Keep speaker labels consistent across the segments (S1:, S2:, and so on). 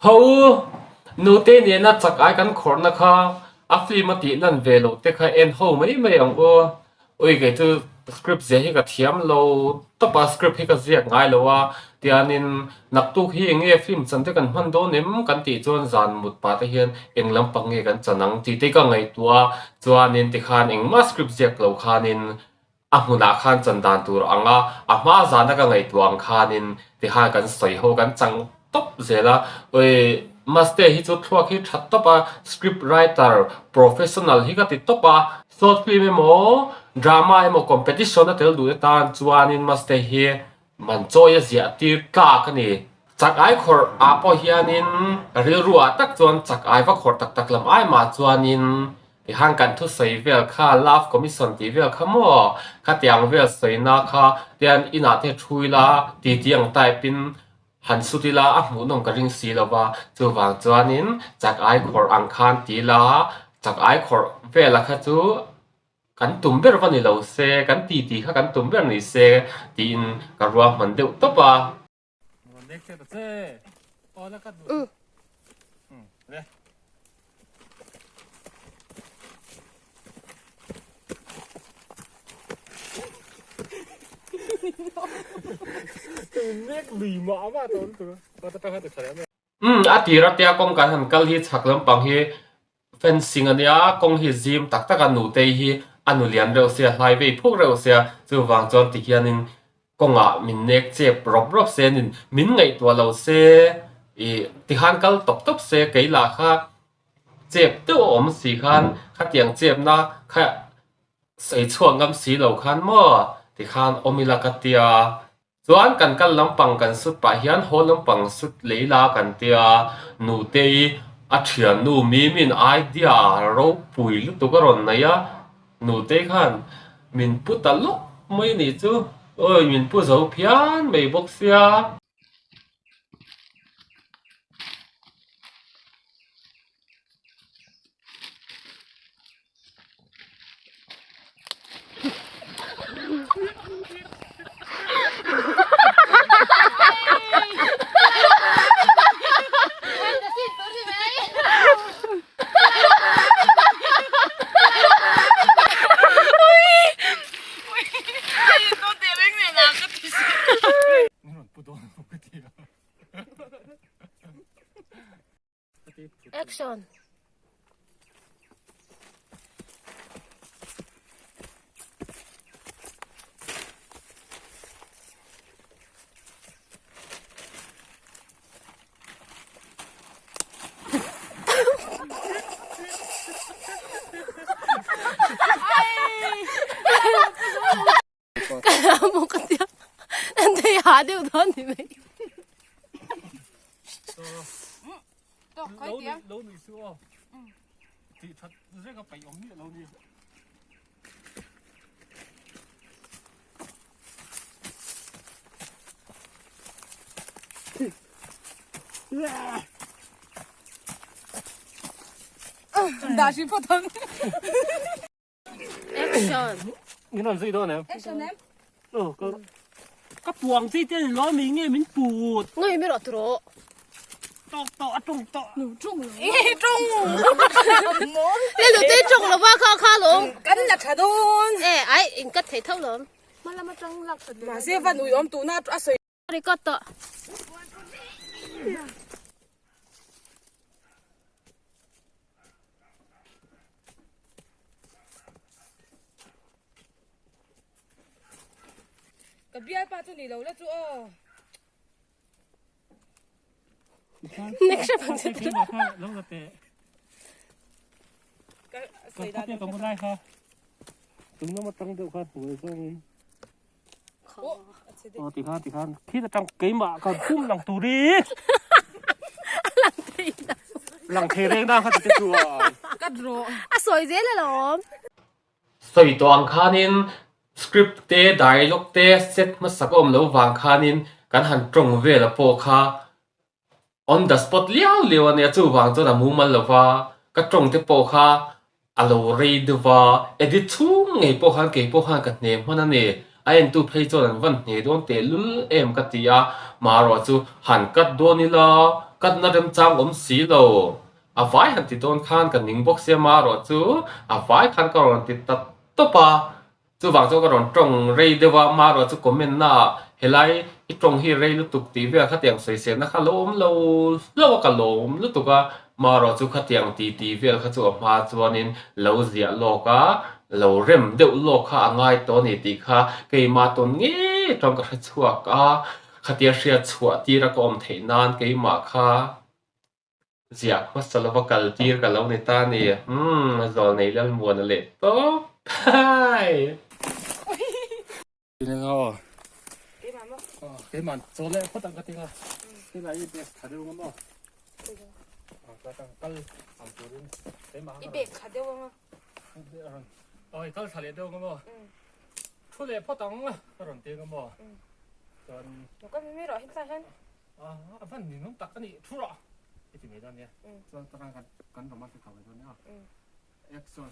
S1: Ho u, nute nena chak ai kan khawrhna kha a film a tih lan ve loh te kha en ho mai mai ang u. Ui kei chu script ziah hi ka thiam lo tawp a, script hi ka ziak ngai lo a, tianin naktuk hi eng nge film chan te kan hman dawn em kan tih chuan zan mut pah te hian eng lampang nge kan chan ang tih te ka ngaihtuah a, chuanin tikhan engmah script ziak lo khanin A hmunah khan chan dan tur ang a, a hma zana ka ngaihtuah ang khanin tikhan kan sawi ho kan chang tawp zel a. Ui, Maste hi chu thluak hi tha tawp a, script writer professional hi ka ti tawp a. Short film emaw, drama emaw competition a tel duh te tan chuanin Maste hi man chawi a ziah tir tlak a ni. Chak ai khawrh ah pawh hianin rilru ah tak chuan chak ai va khawrh tak tak lam ai mah chuanin Tihan kan thusawi vel kha Love Commission tih vel kha maw khatiang vel sawina kha tian inah te thu ila ti ti ang type in han sut ila a hmuhnawm ka ring si lo va, chuvang chuanin chak ai khawrh ang khan ti ila chak ai khawrh vela kha chu kan tum ber va ni lo se kan ti ti kha kan tum ber ni se tiin ka ruahman deuh tawp a. Umm a tir atia kawng kan han kal hi chhak lampang hi Fencing a nia, kawng hi zim tak tak a, nutei hi a nu lian reuh sia, hlai vei phuk reuh sia, chuvang chuan tihianin kawngah min nek chep rawp rawp se nin min ngaihtuah lo se ih tikhan kal tawp tawp se kei lah kha chep deuh a awm si khan khatiang chepna kha sawi chhuak ngam si lo khan maw tikhan awm ila ka tia. Chuan kan kal lampang kan sut pah hian haw lampang sut lei la kan tia, Nutei a thiannu Mimin idea ropui lutuk a rawn nei a, Nutei khan min pu ta lawk mai a nih chu, awi min pu zo phian mai bawk sia.
S2: Action. An thei ha deuh dawn ni mai.
S1: Lo nui su aw. Tih that reng a paih awm miah lo ni.
S3: Dah hrim phawt ang.
S2: Action.
S1: Min rawn zui dawn em?
S3: Action em?
S1: Oh, ka ka puang chi te ni lo mi nge min put.
S2: Ngei mi rawh trawh.
S1: Tawk tawh a tung tawh.
S3: Nu tung lo. E tung.
S2: Le lu te tung lo va kha kha lawm.
S3: Kan la tha dawn.
S2: E ai in cut thei tho lawm.
S3: Hmalam atang lak that. Mahse van ui awm tuna a sawi.
S2: Record tawh.
S3: Ka bialpa chu ni lo la chu aw.
S2: Next bang che tu.
S1: Lo la te. Ka ka ka mu lai kha. Tung na ma tang deuh kha hmuai zawng in. Aw ti khan ti khan khi ta tang keimah ka pum lang turi.
S2: Lang thei lo.
S1: Lang thei reng dang kha ti te chuan.
S3: Ka draw.
S2: A sawi zel alawm.
S1: Sawi tawh ang khanin script te dialogue te set hmasa ka awm lo vang khanin kan han tawng vel a pawh kha On the spot liau liau a nia, chuvang chuan a mumal lo va, ka tawng te pawh kha a lo rei deuh va, edit chhung ngei pawh khan kei pawh khan ka hne hman a ni, a entu phei chuan an van hne dawn teh lul em ka ti a, marawh chu han cut dawn ila. Cut na remchang awm si lo. A vai han ti dawn khan ka ning bawk sia marawh chu a vai khan ka rawn ti ta tawp a. Chuvang chuan ka rawn tawng rei deuh a, marawh chu comment na ah helai i tawng hi rei lutuk tih vel khatiang sawiselna kha lo awm lo hlauh a ka lawm lutuk a, marawh chu khatiang ti ti vel kha chu a hma chuanin lo ziah lawk a, lo rem deuh lawk kha a ngai tawh a ni tih kha keimah tawn ngei atang ka hre chhuak a, khatia hriat chhuah tir a ka awm theih nan keimah kha Ziah hmasa lova kal tir ka lo ni ta a ni. Umm, zawl nei Lalmuana leh tawp. Hai!
S4: Keimah chaw leh phawt ang ka ti nga. Keimah i bag tha deuh anga maw? Kal ang turin keimah
S3: I bag tha deuh anga.
S4: Oi kal tha leh deuh anga maw? Thu leh phawt ang ka rawn ti anga maw? Chuan
S3: Ka mi rawh hetlai hian.
S4: A van ninawm tak a nih thu rawh i ti mai dawn nia. Chuan takah kan kan romantic tho mai dawn nia. Action.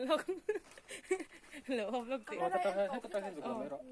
S3: Lok. Lo hawp lok tih.
S4: Aw ka tak he ka tak hian zuk lo mai rawh.